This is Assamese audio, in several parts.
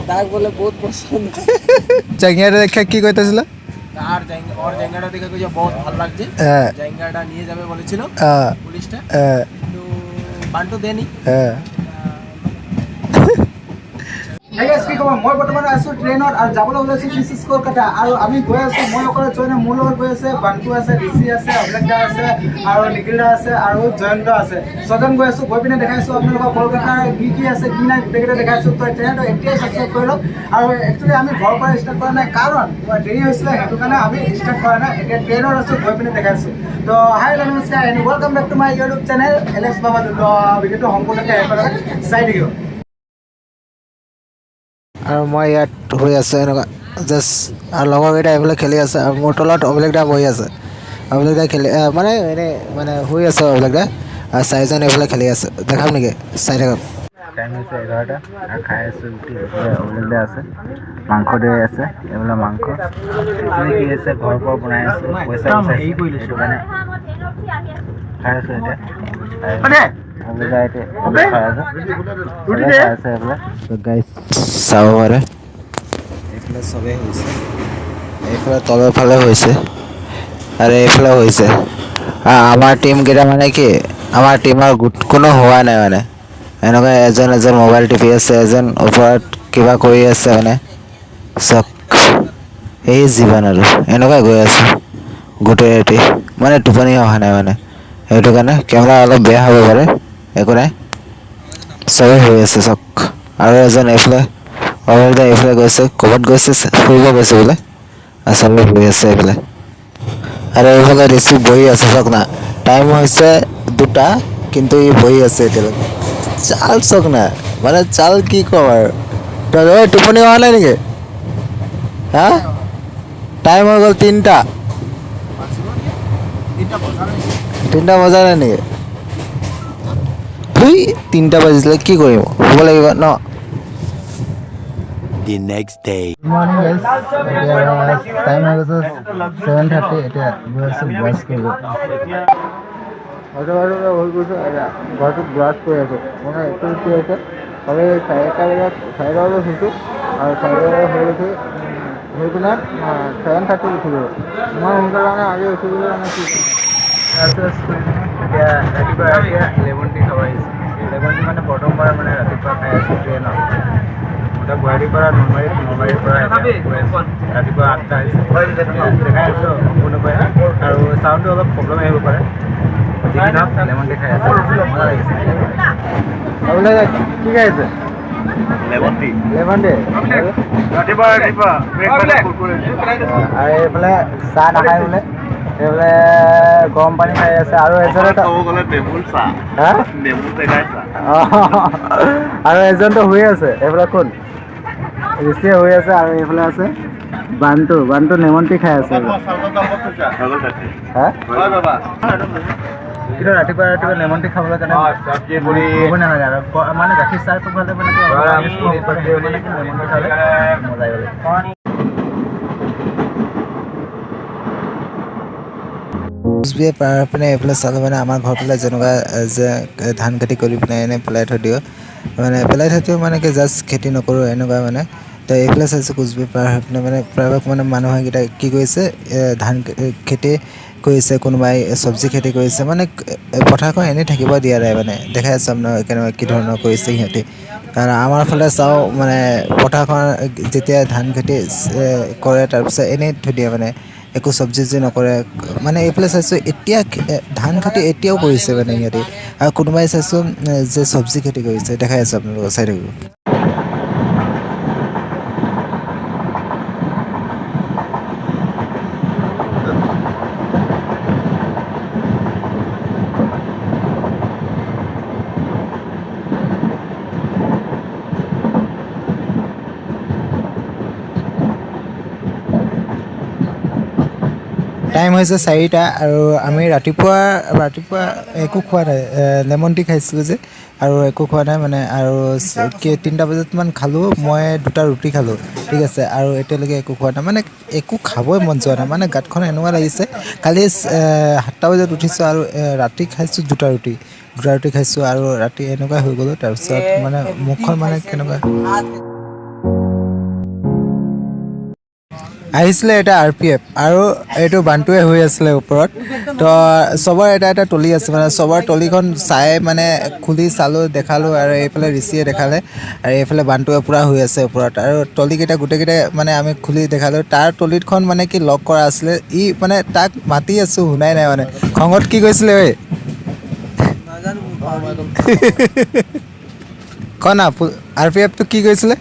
দাগ বলে বহুত পছন্দ। জাঙ্গিয়াটা দেখে কি কইতেছিল? আর জায়গা ওর জায়গাটা দেখে কইছে বহুত ভালো লাগছে। হ্যাঁ। জায়গাটা নিয়ে যাবে বলেছিল পুলিশটা, হ্যাঁ। কিন্তু বান্টু দেয়নি। হ্যাঁ। Hey guys, কি খবৰ? মই বৰ্তমান আছোঁ ট্ৰেইনত আৰু যাবলৈ ওলাইছোঁ দিছ is Kolkata. আৰু আমি গৈ আছোঁ, মই অকলে যোৱা নাই, মোৰ লগত গৈ আছে বান্টু আছে, ঋষি আছে, অভিলেখ দা আছে আৰু নিখিল দা আছে আৰু জয়ন্ত আছে। ছজন গৈ আছোঁ। গৈ পিনে দেখাইছোঁ আপোনালোকক কলকাতাৰ কি কি আছে কি নাই, গোটেইকেইটা দেখাইছোঁ। তো ট্ৰেইনটো এতিয়াই ছাবস্ক্ৰাইব কৰি লওক। আৰু একচুৱেলি আমি ঘৰৰ পৰা ষ্টাৰ্ট কৰা নাই, কাৰণ দেৰি হৈছিলে, সেইটো কাৰণে আমি ষ্টাৰ্ট কৰা নাই। এতিয়া ট্ৰেইনত আছোঁ, গৈ পিনে দেখাইছোঁ। তো হাই, নমস্কাৰ and welcome back to my YouTube channel Alex বাবা। তো ভিডিঅ'টো সম্পূৰ্ণকৈ একেলগে চাই থাকিব। আৰু মই ইয়াত শুই আছোঁ এনেকুৱা জাষ্ট, আৰু লগৰকেইটা এইফালে খেলি আছে আৰু মোৰ তলত অভিলেখ দা বহি আছে। অভিলেখ দা খেলি মানে এনেই মানে শুই আছে অভিলেখ দা, আৰু চাৰিজন এইফালে খেলি আছে। দেখাম নেকি? চাই থাকক। টাইম হৈছে 11টা আৰু খাই আছোঁ ৰুটি। এইফালে অভিলেখ দা আছে, মাংস দৈ আছে, এইফালে মাংস। এইফালে কি আছে, ঘৰৰ পৰা বনাই আছোঁ, পইচা বিচাৰিছে, সেইটো কাৰণে খাই আছোঁ এতিয়া। অভিলেখ দা এতিয়া খাই আছে, খাই আছে এইফালে। গাইজ, চাব পাৰে, এইফালে চবেই হৈছে, এইফালে তলৰ ফালে হৈছে আৰু এইফালে হৈছে। আমাৰ টিমকেইটা মানে কি, আমাৰ টিমৰ গোট কোনো হোৱা নাই। মানে এনেকুৱা এজন এজন মোবাইল টিপি আছে, এজন ওপৰত কিবা কৰি আছে। মানে চব এই জীৱন আৰু এনেকুৱাই গৈ আছোঁ গোটেই ৰাতি। মানে টোপনি অহা নাই, মানে সেইটো কাৰণে কেমেৰা অলপ বেয়া হ'ব পাৰে, একো নাই। চবেই হৈ আছে চক। আৰু এজন এইফালে অভিলেখ এইফালে গৈছে, ক'ৰবাত গৈছে, ফুৰিব গৈছে বোলে। আৰু চবেই শুই আছে এইফালে। আৰু এইফালে ঋষি বহি আছে, চাওক না। টাইম হৈছে 2টা, কিন্তু ই বহি আছে এতিয়ালৈকে। চাল চাওক না, মানে চাল কি ক'ম আৰু। তই এই টোপনি অহা নাই নেকি? হা, টাইম হৈ গ'ল 3টা। 3টা বজা নাই নেকি? ধুই, 3টা বাজিছিলে, কি কৰিম? শুব লাগিব ন। The next day. Morning guys, এতিয়া টাইম হৈ গৈছে 7:30। এতিয়া গৈ আছোঁ ব্ৰাছ কৰিব। হৈ গৈছোঁ, এতিয়া ঘৰটোত ব্ৰাছ কৰি আছোঁ। মানে এইটো কি হৈছে, কালি 4টা বজাত, 4টা বজাত উঠিছোঁ আৰু 4টা বজাত হৈ উঠি হৈ পিনে 7:30ত উঠিলোঁ। মই সোনকালে মানে আজি উঠি গ'লোঁ। মানে কি, ব্ৰাছ চাছ কৰি পিনে এতিয়া ৰাতিপুৱা এতিয়া লেমন টি খাব আহিছোঁ। লেমন টি মানে প্ৰথমবাৰ মানে ৰাতিপুৱা খাই আছোঁ ট্ৰেইনত। এতিয়া গুৱাহাটীৰ পৰা নলবাৰীত, নলবাৰীৰ পৰা এতিয়া গৈ আছোঁ। ৰাতিপুৱা 8টা হৈছে। দেখাই আছোঁ সম্পূৰ্ণকৈ আৰু চাউণ্ডটো অলপ প্ৰব্লেম আহিব পাৰে। যি কি নহওক, লেমন টি খাই আছোঁ, মজা লাগিছে। আপোনালোকে কি খাই আছে? Lemon tea. Lemon tea. ৰাতিপুৱা ৰাতিপুৱা আৰু এইফালে চাহ নাখায় বোলে, এইফালে গৰম পানী খাই আছে। আৰু এজনে ক'ব গ'লে নেমুৰ চাহ। হা। নেমু টেঙাই চাহ। আৰু এজনতো শুই আছে। এইফালে কোন? ঋষিয়ে শুই আছে। আৰু এইফালে আছে বান্টু। বান্টু লেমন টি খাই আছে। হা, কিন্তু ৰাতিপুৱা ৰাতিপুৱা লেমন টি খাবলৈ কাৰণে ক'ব নালাগে আৰু। মানে গাখীৰ চাহটো খালে মানে কি মানে কি, লেমন টি খালে মজা লাগে। কোচবিহাৰ পাৰ পিনে এইফালে চালোঁ, মানে আমাৰ ঘৰ ফালে যেনেকুৱা যে ধান খেতি কৰি পিনে এনেই পেলাই থৈ দিওঁ, মানে পেলাই থৈ দিওঁ, মানে কি জাষ্ট খেতি নকৰোঁ এনেকুৱা মানে। তো এইফালে চাইছোঁ কোচবিহাৰ পাৰ হৈ পিনে মানে প্ৰায়ভাগ মানে মানুহকেইটা কি কৰিছে, ধান খেতি কৰিছে, কোনোবাই চব্জি খেতি কৰিছে। মানে পথাৰখন এনেই থাকিব দিয়া নাই। মানে দেখাই আছোঁ আপোনাক কেনেকুৱা কি ধৰণৰ কৰিছে সিহঁতি। কাৰণ আমাৰ ফালে চাওঁ, মানে পথাৰখন যেতিয়া ধান খেতি কৰে, তাৰপিছত এনেই থৈ দিয়ে, মানে একো চব্জি চব্জি নকৰে। মানে এইফালে চাইছোঁ এতিয়া ধান খেতি এতিয়াও কৰিছে মানে সিহঁতি, আৰু কোনোবাই চাইছোঁ যে চব্জি খেতি কৰিছে। দেখাই আছোঁ আপোনালোকক, চাই থাকিব। টাইম হৈছে 4টা আৰু আমি ৰাতিপুৱা ৰাতিপুৱা একো খোৱা নাই। লেমন টি খাইছিলোঁ যে, আৰু একো খোৱা নাই মানে। আৰু কি 3টা বজাত মান খালোঁ, মই দুটা ৰুটি খালোঁ, ঠিক আছে। আৰু এতিয়ালৈকে একো খোৱা নাই, মানে একো খাবই মন যোৱা নাই। মানে গাতখন এনেকুৱা লাগিছে। কালি 7টা বজাত উঠিছোঁ আৰু ৰাতি খাইছোঁ দুটা ৰুটি, দুটা ৰুটি খাইছোঁ আৰু ৰাতি এনেকুৱা হৈ গ'লোঁ। তাৰপিছত মানে মুখখন মানে কেনেকুৱা আহিছিলে এটা আৰ পি এফ আৰু এইটো বান্টুৱে হৈ আছিলে ওপৰত। তো চবৰ এটা এটা টলি আছে, মানে চবৰ টলিখন চাই মানে খুলি চালোঁ, দেখালোঁ আৰু এইফালে ঋষিয়ে দেখালে আৰু এইফালে বান্টুৱে পূৰা হৈ আছে ওপৰত। আৰু টলিকেইটা গোটেইকেইটা মানে আমি খুলি দেখালোঁ। তাৰ টলিখন মানে কি লক কৰা আছিলে, ই মানে তাক মাতি আছোঁ শুনাই নাই, মানে খঙত কি কৈছিলে ঐ ক না, আৰ পি এফটো কি কৈছিলে?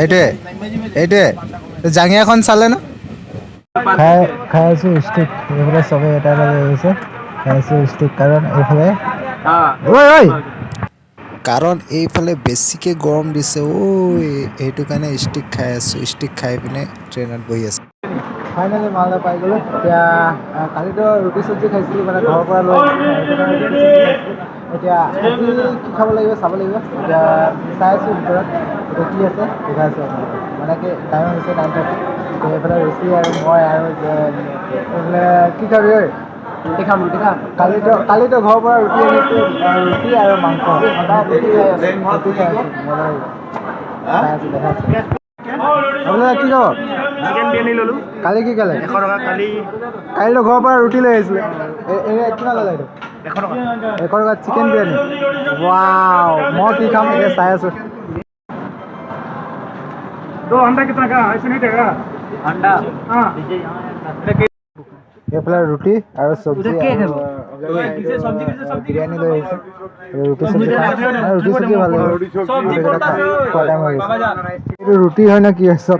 এইটোৱে এইটোৱে জাঙিয়াখন চালে ন। খাই খাই আছোঁ ষ্টিক, এইফালে চবে এটা এটা লৈ গৈছে, খাই আছোঁ ষ্টিক। কাৰণ এইফালে ঐ ঐ কাৰণ এইফালে বেছিকৈ গৰম দিছে ঐ, সেইটো কাৰণে ষ্টিক খাই আছোঁ। ষ্টিক খাই পিনে ট্ৰেইনত বহি আছোঁ। ফাইনেলি মালদা পাই গ'লোঁ। এতিয়া কালিতো ৰুটি চব্জি খাইছিলোঁ, মানে ঘৰৰ পৰা লৈ আহিছিলোঁ। এতিয়া আজি কি খাব লাগিব চাব লাগিব। এতিয়া চাই আছোঁ ভিতৰত এতিয়া কি আছে দেখাই আছোঁ আপোনালোকক। মানে কি টাইম হৈছে 9:30। এতিয়া এইফালে ৰুচি আৰু মই আৰু এইফালে কি খাবি ঐ? ৰুটি খাম, ৰুটি খাম। কালিতো ঘৰৰ পৰা ৰুটি আনিছোঁ, ৰুটি আৰু মাংস। ৰুটি খাই আছোঁ, ৰুটি খাই আছোঁ, মজা লাগিব। চাই আছোঁ, দেখাই আছোঁ। আপোনালোকে কি খাব? চিকেন বিৰিয়ানী ল'লোঁ। কালি কি খালে? 100 টকা। কালি কালিতো ঘৰৰ পৰা ৰুটি লৈ আহিছিলে। কিমান ল'লে এইটো? 100 টকা। 100 টকা চিকেন বিৰিয়ানী। ৱাও, মই কি খাম এতিয়া চাই আছোঁ। दो अंडा कितना का ऐसे नहीं देगा अंडा। हाँ, এইফালে ৰুটি আৰু চব্জি আৰু বিৰিয়ানী লৈ আহিছে। ৰুটি চব্জি ৰুটি চব্জি ভাল লাগিব, খোৱা টাইম হৈ গৈছে। এইটো ৰুটি হয় নে কি হয় চব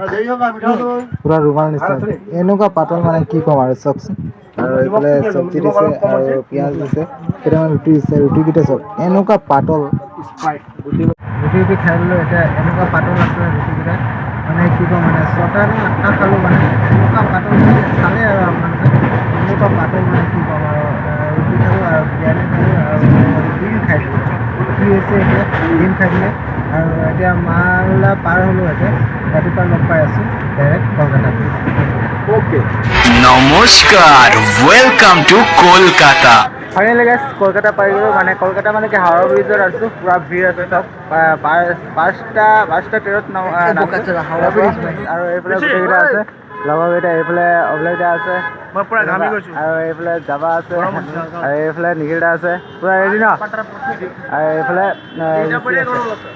পূৰা ৰুমাল নিচিনা, এনেকুৱা পাতল, মানে কি ক'ম আৰু চাওকচোন। আৰু এইফালে চব্জি দিছে আৰু পিঁয়াজ দিছে, কেইটামান ৰুটি দিছে। ৰুটিকেইটা চব এনেকুৱা পাতল। ৰুটি ৰুটি খাই ল'লোঁ। এতিয়া এনেকুৱা পাতল আছে ৰুটিকেইটা, মানে কি ক'ম, মানে 6টা নে 8টা খালোঁ, মানে এনেকুৱা পাতল চালে আৰু আপোনালোকে এনেকুৱা পাতল, মানে কি ক'ম আৰু। ৰুটি খালোঁ আৰু বিৰিয়ানী খালোঁ আৰু ডিম খাইছিলোঁ। কি হৈছে এতিয়া ডিম খাই দিলে। আৰু এতিয়া মালদা পাৰ হ'লোঁ, এতিয়া ৰাতিপুৱা লগ পাই আছোঁ ডাইৰেক্ট কলকাতাত। অ'কে, নমস্কাৰ, welcome to Kolkata. Finally guys Kolkata পাই গ'লোঁ। মানে কলকাতা মানে কি হাওৰা ব্ৰিজত আছোঁ, পূৰা ভিৰ আছে চব। 5:13ত আৰু এইফালে গোটেইকেইটা আছে লগৰকেইটা, এইফালে অভিলেখদা আছে, মই পূৰা ঘামি গৈছোঁ। আৰু এইফালে জাবা আছে আৰু এইফালে নিখিলদা আছে, পূৰা ৰেডি ন। আৰু এইফালে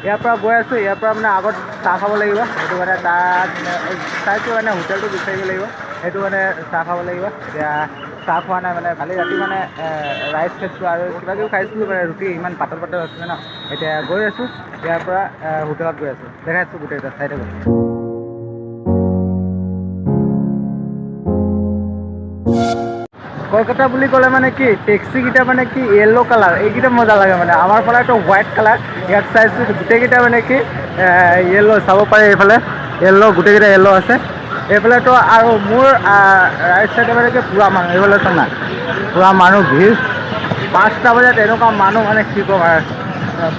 ইয়াৰ পৰা গৈ আছোঁ। ইয়াৰ পৰা মানে আগত চাহ খাব লাগিব, সেইটো কাৰণে তাত চাইছোঁ, মানে হোটেলটো বিচাৰিব লাগিব, সেইটো মানে চাহ খাব লাগিব। এতিয়া চাহ খোৱা নাই, মানে কালি ৰাতি মানে ৰাইচ খাইছিলোঁ আৰু কিবা কিবি খাইছিলোঁ, মানে ৰুটি ইমান পাতল পাতল আছিলে ন। এতিয়া গৈ আছোঁ, ইয়াৰ পৰা হোটেলত গৈ আছোঁ, দেখাইছোঁ গোটেইকেইটা চাই থাকোঁ। কলকাতা বুলি ক'লে মানে কি টেক্সিকেইটা মানে কি য়েল্ল' কালাৰ, এইকেইটা মজা লাগে। মানে আমাৰ ফালেতো হোৱাইট কালাৰ, ইয়াত চাইছোঁ গোটেইকেইটা মানে কি য়েল্ল' চাব পাৰে। এইফালে য়েল্ল', গোটেইকেইটা য়েল্ল' আছে এইফালেতো। আৰু মোৰ ৰাইট চাইডে মানে কি পূৰা মানুহ, এইফালে চোন না পূৰা মানুহ ভিৰ। 5টা বজাত এনেকুৱা মানুহ, মানে কি ক'ম আৰু।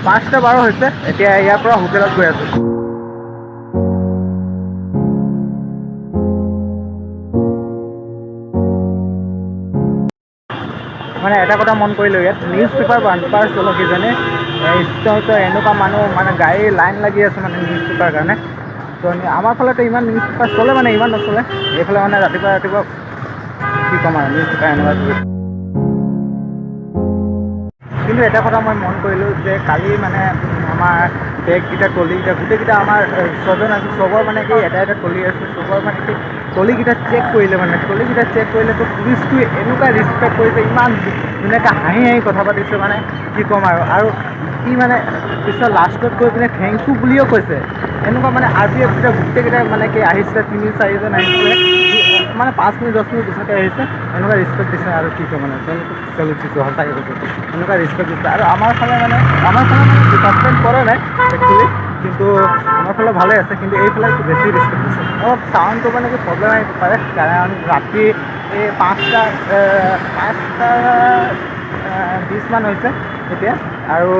5:12 হৈছে এতিয়া, ইয়াৰ পৰা হোটেলত গৈ আছোঁ। মানে এটা কথা মন কৰিলোঁ, ইয়াত নিউজ পেপাৰ বাম্পাৰ চলক কিজনে এনেকুৱা মানুহ, মানে গাড়ীৰ লাইন লাগি আছে মানে নিউজ পেপাৰ কাৰণে। তো আমাৰ ফালেতো ইমান নিউজ পেপাৰ চলে, মানে ইমান নচলে। এইফালে মানে ৰাতিপুৱা ৰাতিপুৱা কি ক'ম আৰু নিউজ পেপাৰ এনেকুৱা। কিন্তু এটা কথা মই মন কৰিলোঁ যে কালি মানে আমাৰ বেগকেইটা টলিকেইটা গোটেইকেইটা আমাৰ 6জন আছে, চবৰ মানে কি এটা এটা টলি আছে, চবৰ মানে কি টলিকেইটা চেক কৰিলে, মানে টলিকেইটা চেক কৰিলে তো পুলিচটোৱে এনেকুৱা ৰেচপেক্ট কৰিছে, ইমান ধুনীয়াকৈ হাঁহি হাঁহি কথা পাতিছে, মানে কি ক'ম আৰু। আৰু ই মানে পিছত লাষ্টত গৈ পিনে thank U বুলিও কৈছে। এনেকুৱা মানে আৰ পি এফ কেইটা গোটেইকেইটা মানে কি আহিছিলে, 3-4জন আহিছিলে, মানে 5 মিনিট 10 মিনিট পিছতে আহিছে, এনেকুৱা ৰেচপেক্ট দিছে আৰু কি ক'ম, মানে তেওঁলোকক চেলুট দিছোঁ সঁচাকৈ কৈছোঁ, এনেকুৱা ৰেচপেক্ট দিছে। আৰু আমাৰ ফালে মানে ডিপাৰ্টমেণ্ট কৰা নাই একচুৱেলি, কিন্তু আমাৰ ফালে ভালেই আছে, কিন্তু এইফালে বেছি ৰেচপেক্ট দিছে। অলপ চাউণ্ডটো মানে কি প্ৰব্লেম আহিব পাৰে, কাৰণ ৰাতি এই 5:20মান হৈছে এতিয়া, আৰু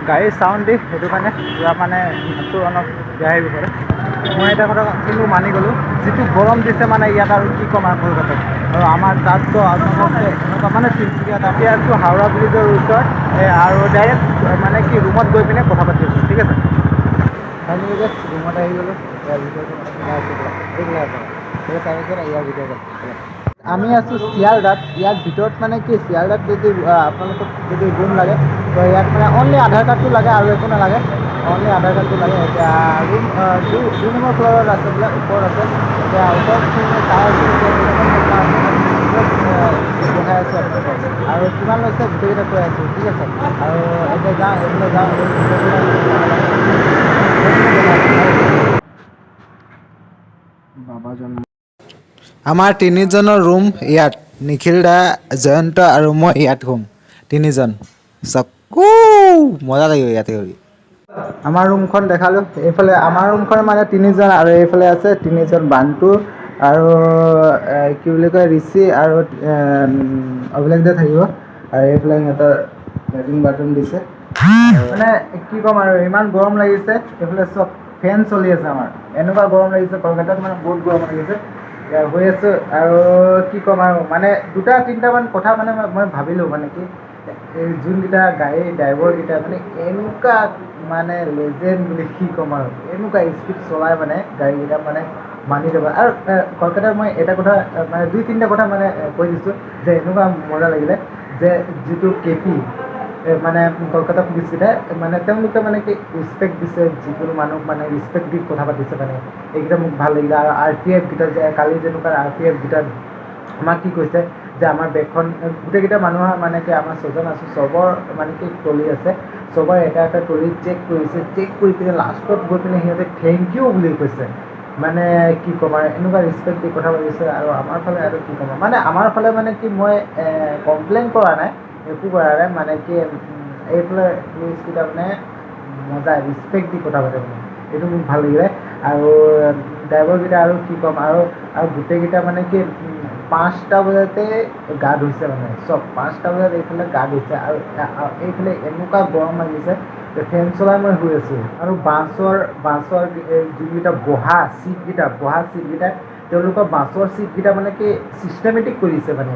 গাড়ীৰ চাউণ্ড দি সেইটো কাৰণে পূৰা মানে মাতটো অলপ বেয়া আহিব পাৰে। মই এটা কথা কিন্তু মানি গ'লোঁ, যিটো গৰম দিছে মানে ইয়াত আৰু কি ক'ম আৰু কলকাতাত। আৰু আমাৰ তাততো আচলতে এনেকুৱা মানে তিনিচুকীয়াত আমি আছোঁ হাওৰা ব্ৰিজৰ ওচৰত আৰু ডাইৰেক্ট মানে কি ৰুমত গৈ পিনে কথা পাতি আছোঁ, ঠিক আছে। ফাইনেলি জাষ্ট ৰুমত আহি গ'লোঁ। ইয়াৰ ভিতৰতো মানে সোমাই আছোঁ, এইবিলাক আছে, এই চাই আছে, ইয়াৰ ভিতৰত আছে। আমি আছোঁ শিয়ালদাত। ইয়াৰ ভিতৰত মানে কি শিয়ালদাত যদি আপোনালোকক যদি ৰুম লাগে, তো ইয়াত মানে অনলি আধাৰ কাৰ্ডটো লাগে আৰু একো নালাগে, অনলি আধাৰ কাৰ্ডটো লাগে। এতিয়া ৰুম 2 নম্বৰ ফ্ল'ৰত আছে বোলে, ওপৰত আছে। এতিয়া ওপৰত চাই আছোঁ, দেখাই আছোঁ আপোনালোকক আৰু কিমান লৈছে গোটেইকেইটা কৈ আছোঁ, ঠিক আছে। আৰু এতিয়া যাওঁ, এইফালে যাওঁ। বাবাজন আমাৰ তিনিজনৰ ৰুম ইয়াত, নিখিল দা, জয়ন্ত আৰু মই ইয়াত শুম তিনিজন। চব মজা লাগিব ইয়াতে কৰি। আমাৰ ৰুমখন দেখালোঁ। এইফালে আমাৰ ৰুমখন মানে তিনিজন আৰু এইফালে আছে তিনিজন, বান্টু আৰু কি বুলি কয় ঋষি আৰু অভিলেখ দা থাকিব। আৰু এইফালে সিহঁতৰ লেট্ৰিন বাথৰুম দিছে। মানে কি ক'ম আৰু, ইমান গৰম লাগিছে। এইফালে চব ফেন চলি আছে আমাৰ, এনেকুৱা গৰম লাগিছে কলকাতাত, মানে বহুত গৰম লাগিছে। হৈ আছোঁ আৰু কি ক'ম আৰু, মানে দুটা তিনিটামান কথা মানে মই ভাবিলোঁ, মানে কি এই যোনকেইটা গাড়ী ড্ৰাইভাৰকেইটা মানে এনেকুৱা মানে লেজেণ্ড বুলি কি ক'ম আৰু, এনেকুৱা স্পীড চলাই মানে গাড়ীকেইটা মানে মানি যাব। আৰু কলকাতাত মই এটা কথা মানে দুই তিনিটা কথা মানে কৈ দিছোঁ যে এনেকুৱা মজা লাগিলে যে যিটো কে পি মানে কলকাতা পুলিচকেইটাই মানে তেওঁলোকে মানে কি ৰেচপেক্ট দিছে, যিকোনো মানুহক মানে ৰেচপেক্ট দি কথা পাতিছে, মানে এইকেইটা মোক ভাল লাগিলে। আৰু আৰ পি এফকেইটা যে কালি যেনেকুৱা আৰ পি এফকেইটা আমাক কি কৈছে যে আমাৰ বেগখন গোটেইকেইটা মানুহৰ মানে কি আমাৰ ছজন আছোঁ, চবৰ মানে কি ট্ৰলি আছে, চবৰ এটা এটা ট্ৰলি চেক কৰিছে। চেক কৰি পিনে লাষ্টত গৈ পিনে সিহঁতে thank U বুলি কৈছে। মানে কি ক'ম আৰু, এনেকুৱা ৰেচপেক্ট দি কথা পাতিছে। আৰু আমাৰ ফালে আৰু কি ক'ম, মানে আমাৰ ফালে মানে কি মই কমপ্লেইন কৰা নাই, একো কৰা নাই, মানে কি এইফালে পুলিচকেইটা মানে মজা ৰেচপেক্ট দি কথা পাতে, মানে এইটো মোক ভাল লাগিলে। আৰু ড্ৰাইভাৰকেইটা আৰু কি ক'ম আৰু, আৰু গোটেইকেইটা মানে কি 5টা বজাতে গা ধুইছে, মানে চব 5টা বজাত এইফালে গা ধুইছে। আৰু এইফালে এনেকুৱা গৰম লাগিছে ফেন চলাই মই শুই আছোঁ। আৰু বাছৰ যোনকেইটা বহা চিটকেইটা তেওঁলোকৰ বাছৰ চিটকেইটা মানে কি চিষ্টেমেটিক কৰি দিছে, মানে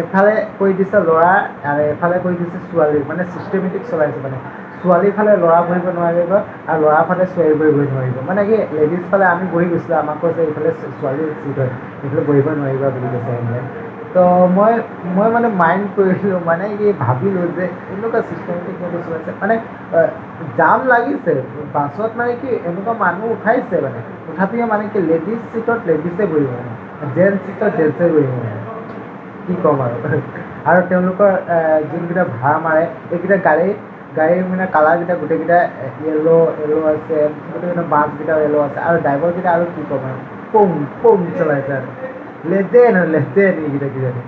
এফালে কৰি দিছে ল'ৰা আৰু এফালে কৰি দিছে ছোৱালী, মানে চিষ্টেমেটিক চলাইছে। মানে ছোৱালীৰ ফালে ল'ৰা বহিব নোৱাৰিব আৰু ল'ৰাৰ ফালে ছোৱালী বহিব নোৱাৰিব। মানে কি লেডিজ ফালে আমি বহি গৈছিলোঁ, আমাক কৈছে এইফালে ছোৱালীৰ চিট হয়, এইফালে বহিব নোৱাৰিবা বুলি কৈছে সেইফালে। তো মই মই মানে মাইণ্ড কৰিলোঁ, মানে কি ভাবিলোঁ যে এনেকুৱা চিষ্টেমেটিক সিহঁতে চলাইছে। মানে জাম লাগিছে বাছত, মানে কি এনেকুৱা মানুহ উঠাইছে, মানে তথাপিও মানে কি লেডিজ চিটত লেডিছে বহিব, মানে জেণ্টছ চিটত জেণ্টছে বহিব, মানে কি ক'ম আৰু। আৰু তেওঁলোকৰ যোনকেইটা ভাড়া মাৰে এইকেইটা গাড়ীৰ মানে কালাৰকেইটা গোটেইকেইটা য়েল্ল' আছে, গোটেইকেইটা বাছকেইটাও য়েল্ল' আছে। আৰু ড্ৰাইভাৰকেইটা আৰু কি ক'ম আৰু, পুং পুং চলাইছে আৰু লেজেণ্ড হয়, লেজেণ্ড এইকেইটা কিজানি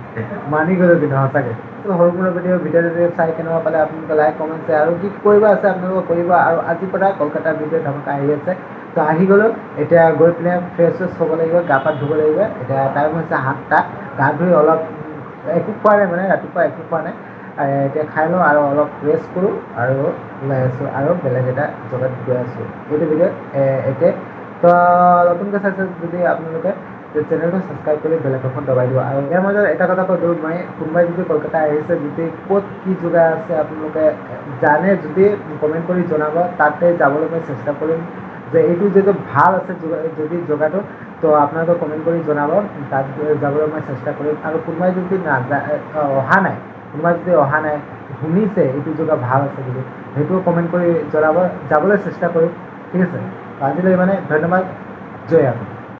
মানি গ'লোঁ কিন্তু সঁচাকৈ। সৰু সুৰা ভিডিঅ' ভিডিঅ' চাই কেনেকুৱা পালে আপোনালোকে লাইক কমেণ্ট শ্বেয়াৰ আৰু কি কৰিব আছে আপোনালোকে কৰিব। আৰু আজিৰ পৰা কলকাতাৰ ভিডিঅ' ধমকা আহি আছে, তো আহি গ'লোঁ। এতিয়া গৈ পিনে ফ্ৰেছ চেছ হ'ব লাগিব, গা পা ধুব লাগিব। এতিয়া টাইম হৈছে 7টা, গা ধুই অলপ একো খোৱা নাই, মানে ৰাতিপুৱা একো খোৱা নাই, এতিয়া খাই লওঁ আৰু অলপ ৰেষ্ট কৰোঁ আৰু ওলাই আছোঁ আৰু বেলেগ এটা জেগাত গৈ আছোঁ। এইটো ভিডিঅ'ত এতিয়া তো নতুনকৈ চাইছে যদি আপোনালোকে চেনেলটো ছাবস্ক্ৰাইব কৰি বেল আইকনখন দবাই দিব। আৰু ইয়াৰ মাজত এটা কথা কৈ দিওঁ মই, কোনোবাই যদি কলকাতা আহিছে, যদি ক'ত কি জেগা আছে আপোনালোকে জানে যদি কমেণ্ট কৰি জনাব, তাতে যাবলৈ মই চেষ্টা কৰিম। যে এইটো যিটো ভাল আছে যদি জেগাটো, তো আপোনালোকে কমেণ্ট কৰি জনাব, তাত যাবলৈ মই চেষ্টা কৰিম। আৰু কোনোবাই যদি অহা নাই, কোনোবাই যদি অহা নাই শুনিছে এইটো জেগা ভাল আছে বুলি, সেইটোও কমেণ্ট কৰি জনাব, যাবলৈ চেষ্টা কৰিম, ঠিক আছে। আজিলৈ মানে ধন্যবাদ, জয় আই।